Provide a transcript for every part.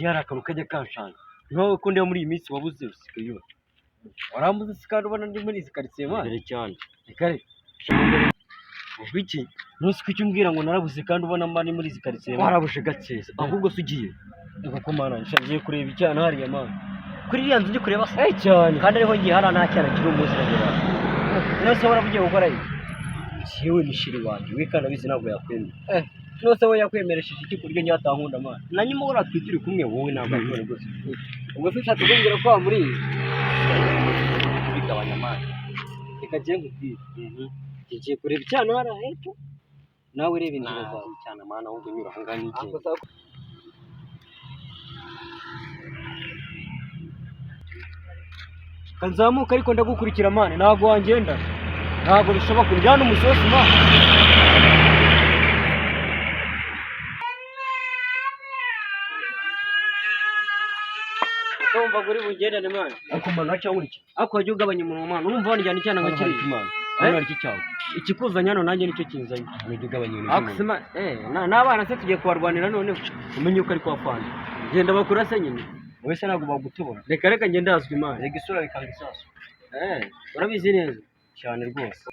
Hari akantu kajya kanshanga. Nkawe ko ndeba muri iyi minsi wabuze usigaye uba. Warambuze se kandi ubona ndi muri izi karitsiye man? Imbere cyane. Reka reka. Ubwo iki? Ntuzi ko icyo umbwira ngo narabuze kandi ubona mba ndi muri izi karitsiye man? Warabuje gake. Ahubwo se ugiye? Kuko mana ngiye kureba icyana hariya man. Kuri iriya nzu ndi kureba se? Eh cyane. Kandi ariho ngiye hariya nta cyana kiri umunsi nagera. None se warabugiye gukora iki? Yewe ni shiri wanjye, we kandi abizi ntabwo yakwemera. Eh, none se we yakwemeresheje iki ku buryo njye atankunda man? Na nyuma uriya twe turi kumwe wowe ntabwo yakwemera rwose. Ubwo se ushatse kumbwira ko wamuriye? Bigabanya man. Reka njye nkubwire. Ngiye kureba icyana hariya hepfo. Nawe reba inzira zawe. Cyane man, ahubwo nyura aha ngaha nigende. Ako sa- Kanzamuka ariko ndagukurikira man, ntabwo wangenda. Ntabwo bishoboka unjyana umusozi man. Urumva uri bugendane man. Ariko man cyangwa iki? Ariko wajya ugabanya umunwa man, urumva wanjyana icyana nka kiriya. Man. Hano hari iki cyawe? Ikikuzanye hano nanjye nicyo kinzanye. Ujya ugabanya ibintu Ariko by'umuntu. se man, n'abana se tugiye kubarwanira noneho. Umenye yuko ari kwa Fandi. Genda bakurase nyine. Wowe se ntabwo bagutobora. Reka reka ngende hazwi man. Rega isura bikanga isasu. Eh, urabizi neza. Cyane rwose.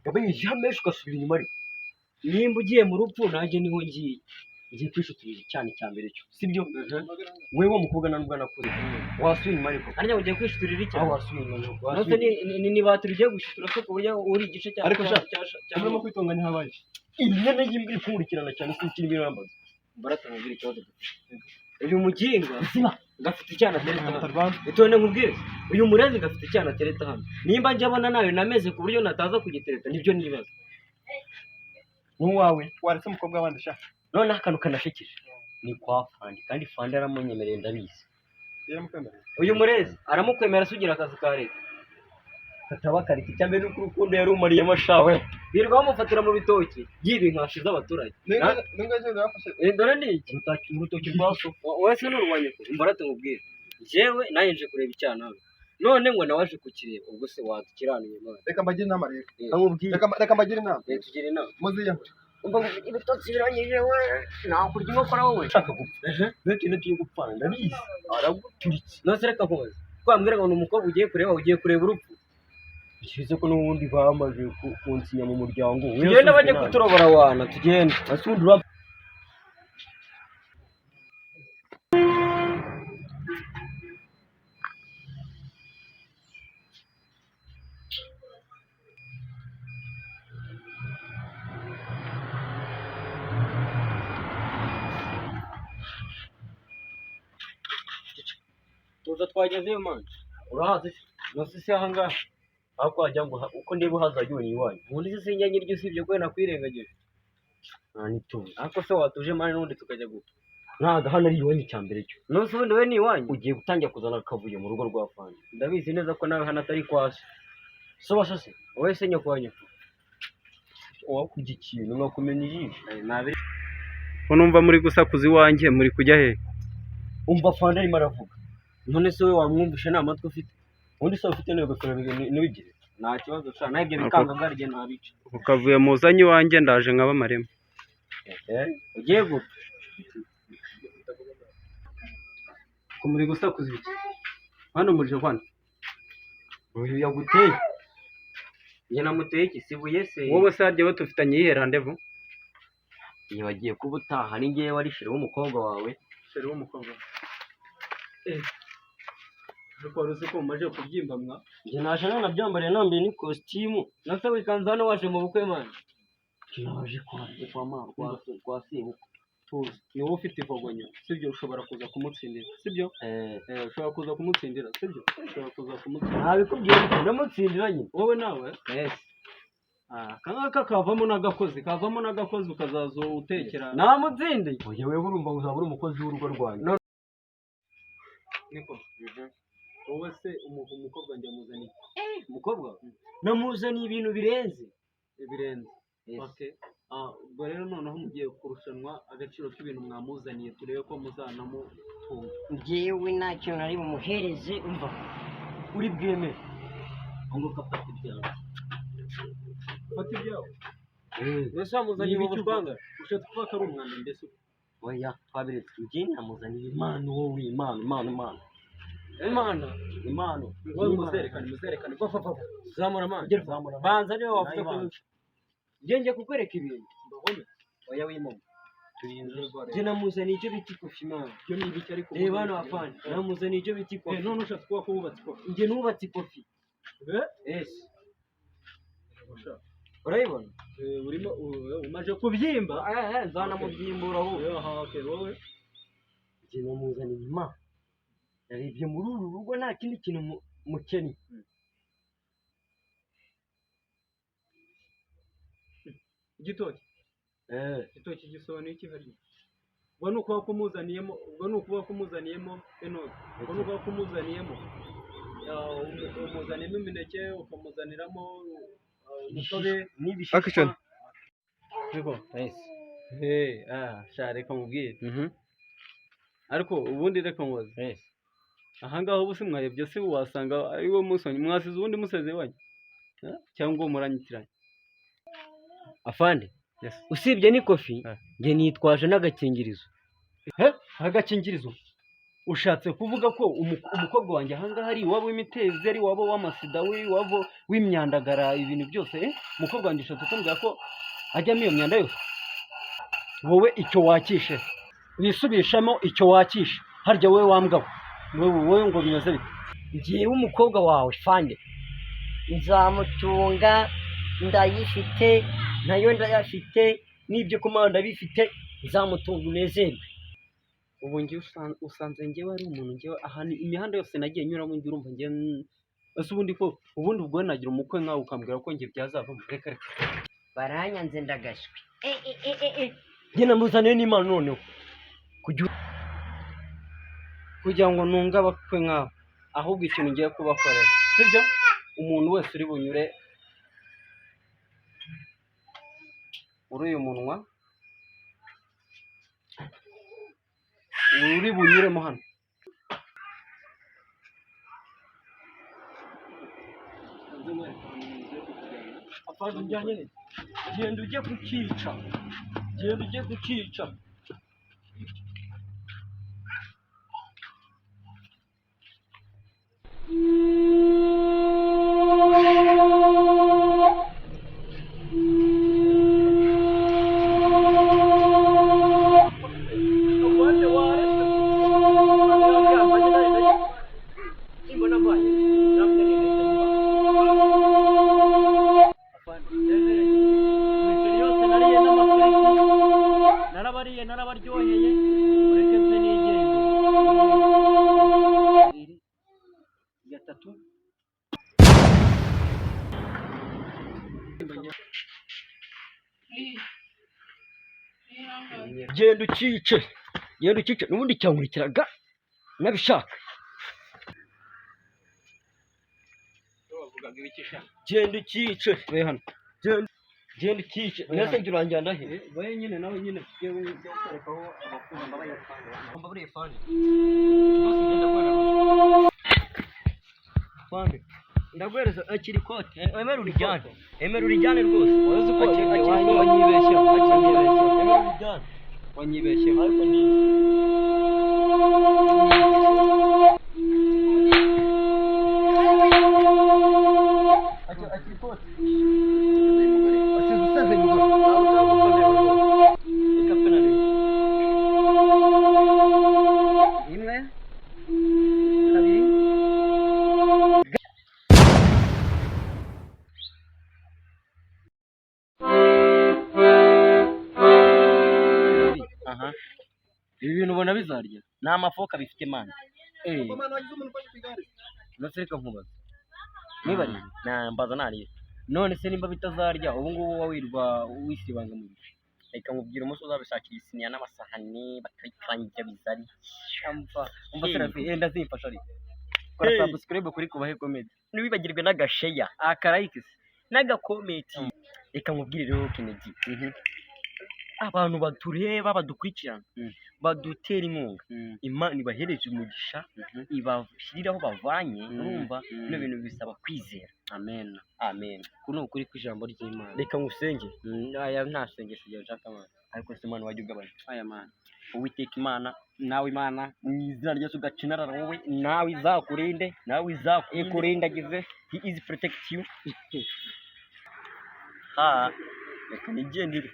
Wamenye menshi ugasubira inyuma ariko. Nimba ugiye mu rupfu nanjye niho ngiye. Ngiye kwishutirira icyana cya mbere cyo. Sibyo? Wewe wa mukobwa nta nubwo nakuze. Wasubiye inyuma ariko. Harya ugiye kwishutirira Aho icyaha? wasubiye inyuma ariko. Nose ni batiri ugiye gushitura se ku buryo uri igice cya Ariko sha, cya urimo kwitunganya habaye. Inyana y'imbwa iri kunkurikirana cyane sinzi ikintu irambaza. Barata nkubwire ikibazo dufite. Uyu muginga gafite icyana atereta hano. Atarwanda. Itonde nkubwire. Uyu murenzi gafite icyana atereta hano. Nimba njye abona nawe nameze ku buryo nataza kugitereta nibyo nibaza. N'uwawe. Waretse umukobwa wabandi sha. Noneho akantu kanashekeje. Ni kwa Fandi kandi Fandi yaramunyemereye ndabizi. Yaramukwemereye. Uyu murezi aramukwemera asugira akazi ka leta. Kataba kariki icya mbere nuko urukundo yarumariyemo shawe. Birirwa bamufatira mu bitoki yiba inkashi z'abaturage. Nubwo ejo bafashe Eh, dore ni iki? Urutoki rwa so. Wowe se n'urwanya ko umva arate nkubwire. Njyewe nanjye nje kureba icyana hano. None ngo nawe aje kukireba ubwo se wadukiranuye man. Reka mbagire inama rero. Amubwiye. Reka mbagire inama. Reka tugire inama. Muziyahure. Umva ngo ibitotsi biranyije we. Nakurya inkokora wowe. Ushaka gupfa. Niyo tugenda tugiye gupfana ndabizi. Araguturitse. None se reka nkubaze. Ko wambwira ngo ni umukobwa ugiye kureba ugiye kureba urupfu. Bishize ko n'ubundi bamaze kunsinya mu muryango. Tugende bajye kuturobora wana tugende. Asundi urap. Tuza twagezeyo man. Urahazi se? None se aha ngaha. Ariko wagira ngo uko ndeba uhaza yoni iwanyu. Ubundi se sinjya nyiryo usibye ko nakwirengagije. Nta nituze. Ariko se watuje man n'ubundi tukajya gupfa. Ntabwo hano ari iwanyu cya mbere cyo. None se ubundi we ni iwanyu. Ugiye gutangira kuzana akavuyo mu rugo rwa Fandi. Ndabizi neza ko nawe hano atari kwa so. So basase. Wowe se nyoko wa nyoko. Wakurya ikintu nkakumenya ijisho. Nabiri. Ko numva muri gusakuza iwanjye muri kujya he? Umva Fandi arimo aravuga. None se we wamwumvishe nta matwi ufite? Ubundi se ufite n'ingofero ntibigire. Nta kibazo sha, nawe ibyo bikanga ngarye ntabica. Ako kavuyo muzanye iwanjye ndaje nkabamaremo. Ugiye gupfa. Ko muri gusakuza ibiki? Hano murije kwana. Uyu yaguteye. Njye namuteye iki? Si ibuye se? Wowe se harya we tufitanye iyihe rendez-vous? Nibagiye kuba utaha ni ngewe wari sheri w'umukobwa wawe. Sheri w'umukobwa. Eh. Ariko wari uzi ko mumaze kubyimba mwa? Njye naje nanabyambariye nambaye n'ikositimu. None se wikanze hano waje mu bukwe man? Naje kwa kwa ma kwa kwa sebukwe. Tuzi. Ni wowe ufite ivogonyo. Sibyo ushobora kuza kumutsindira. Sibyo? Eh, Eh, ushobora kuza kumutsindira. Sibyo? Ushobora kuza kumutsindira. nabikubwiye ndamutsindira nyine. Wowe nawe? Yes. Ah, aka kavamo n'agakozi, kavamo n'agakozi ukazaza utekera. Namutsindiye. Oya wewe urumva uzaba uri umukozi w'urugo rwanjye. Niko. Wowe se umukobwa njye amuzaniye Umukobwa wawe? Namuzaniye ibintu birenze. ibirenze. Yes. Okay. Ah, ubwo rero noneho mugiye kurushanwa agaciro k'ibintu mwamuzaniye turebe ko muzanamutunga. Njyewe nta kintu nari bumuhereze umva. Uri bwemere. Ngo kafata ibyawe. Fata ibyawe. Mbese wamuzaniye Ni ubu ibiki bushwanga? Ushatse kuvuga ko ari umwanda mbese? Oya, twabiretse. Njye namuzaniye impano wowe, impano, impano, impano. Imana. Impano. Wowe muzerekane, muzerekane. Va va va. Zamura amana. Zamura. Banza niwe wavuze ko Nayibanza. njye ngiye kukwereka ibintu. Mbabone. Oya wimoma. Turi inzu. Njye namuzaniye icyo bita ikofi imana. Ibyo ni ibiki ariko? Reba hano afande, namuzaniye icyo bita Eh, ikofi. none ushatse kuvuga ko wubatse ikofi? Njye nubatse ikofi. Eh? Yes. Urayibona? Eh, urimo umaje kubyimba. Eh eh, nzanamubyimbura ahubwo. Eh, aha, okay, wowe. Njye namuzaniye impano. Narebye muri uru rugo nta kindi kintu mukennye. Igitoki. Eh, Igitoki gisobanuye iki harya? Ubwo ni ukuvuga ko umuzaniyemo, ubwo ni ukuvuga ko umuzaniyemo enoki, ubwo ni ukuvuga ko umuzaniyemo umuzaniyemo imineke, ukamuzaniramo umutobe. N'ibishishwa. Action. Niko. Yes. Hey, ah, sha reka mubwire. Ariko ubundi reka mubaze. Yes. Aha ngaha ubu simwayobye se, wasanga ari wo musonye mwasize ubundi museze wanyu? Eh? Cyangwa uwo muranyitiranye? Afande, Yes. usibye n'ikofi, Eh. njye nitwaje n'agakingirizo. He? Agakingirizo. Ushatse kuvuga ko umukobwa wanjye ahangaha ari iwabo w'imitezi, ari iwabo w'amasida, w'iwabo w'imyandagara, ibintu byose, eh? Umukobwa wanjye ushatse kumbwira ko ajyamo iyo myanda yose? Wowe icyo wakishe wisubishamo icyo wakishe harya wowe wambwa we, wowe ngo bimeze bite? Njyewe umukobwa wawe fande nzamutunga, ndayifite nayo ndayafite, n'ibyo kumana ndabifite, nzamutunga unezerwe. Ubu njyewe usanze njyewe ari umuntu, njyewe ahantu imihanda yose nagiye nyuramo njye urumva njye ese ubundi ko ubundi ubwo nagira umukwe nkawe ukambwira ko njye byazavamo? Reka reka. Baranyanze ndagashwe. Njye namuzaniye n'impano noneho. Kugira ngo nunge abakwe nkawe, ahubwo ikintu ngiye kubakorera sibyo, umuntu wese uri bunyure muri uyu munwa, uri bunyuremo hano. Afande, ujyanye he? Genda ujye kukica. Genda ujye kukica. Imiceri yose nariye n'amafiriti narabariye, narabaryoheye, ureke mfe nigende. Kabiri, gatatu. Genda ukice, genda ukice, n'ubundi cyankurikiraga nabishaka. Genda ukice. We hano. Genda ukice. Mbese njye uranjyana he? We nyine nawe nyine tugiye kwereka aho abakunda. Mbabariye fande. Rwose ngenda guhera. Fande, ndaguhereza akiri ikote, emera urijyane, emera urijyane rwose. Uzi ko Akiri ikote. wanyibeshyeho, wanyibeshyeho. Emera urijyane. Wanyibeshyeho. Ariko ni akiri ikote. Asize usezeye umugore. Reka pe na rimwe. Rimwe, kabiri. Aha. Ibi bintu ubona bizarya? Nta mafoka bifite mani. Eh, Mama, wagize umuntu ufashe ku igare. none reka nkubaze. Nibarize. Nambaza nariye. None se nimba bitazarya, ubu ngubu wowe wirwa wisibanga mu bicu. Reka nkubwire, umunsi uzabishakira isiniya n'amasahani bakabikarangira bizari. Umva, umva Serafi, enda zimfasha ariko. Kora Hey. subscribe kuri Kubahe Comedy. Ntiwibagirwe n'agasheya Akarayike se. n'agakomenti. Reka nkubwire rero Kennedy, abantu batureba badukurikirana, Badutera inkunga, Imana ibahereje umugisha, ibashyirire aho bavanye. Urumva, bino bintu bisaba kwizera. Amen. Amen. Uku ni ukuri kw'ijambo ry'Imana. Reka ngusenge. Aya nta sengesho ryawe nshaka, man. Ariko se Imana wajya ugabanya? Aya, man. Uwiteka Imana, Nawe Imana, mu izina rya Yesu, gacinarara wowe, nawe izakurinde, nawe izakurinde. Ikurindagize. He is protect you. Ha, reka nigendere.